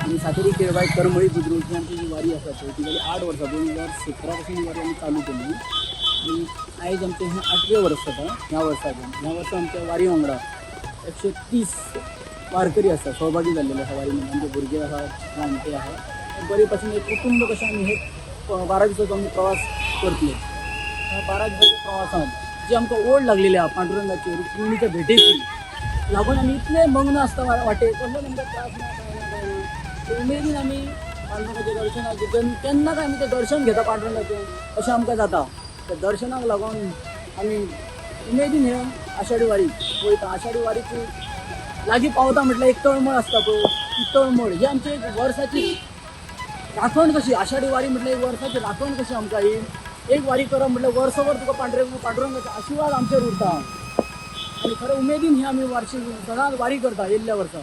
आनी सातेरी केळबाय करमळी बुद्रुक ही आमची जी वारी आसा पळय ती जाली 8 वर्सां. 2017 पासून ही वारी आमी चालू केली आनी आयज आमचें हें आठवें वर्स जाता ह्या वर्साचें. ह्या वर्सा आमच्या वारी वांगडा 130 वारकरी आसा, सहभागी जाल्लेले आसा वारी. आमचे भुरगे आसा, जाणटे आसा, बरे पासून एक कुटुंब कशें आमी हे 12 दिसाचो आमी प्रवास करतले. ह्या 12 दिसाच्या प्रवासात जी आमकां ओड लागलेली आहा पांडुरंगाची, रुक्मिणीच्या भेटेची लागून आमी इतले मग्न आसता वाटेक, कसलोच आमकां त्रास ना, कांय ना, कांय ना. ते उमेदीन आमी पांडुरंगाचें दर्शनाक केन्ना काय आमी तें दर्शन घेता पांडुरंगाचें अशें आमकां जाता. त्या दर्शनाक लागून आमी उमेदीन हे आषाढी वारी वयता. आषाढी वारीची लागीं पावता म्हटल्यार एक तळमळ आसता पळय, ती तळमळ ही आमची एक वर्साची राखण कशी. आषाढी वारी म्हटल्यार एक वर्साची राखण कशी आमकां. ही एक वारी करप म्हटल्यार वर्सभर तुका पांडुरंगाचे आशिर्वाद आमचेर उरता आनी खरें उमेदीन ही आमी वार्षिक सदांच वारी करता येयल्ल्या वर्सा.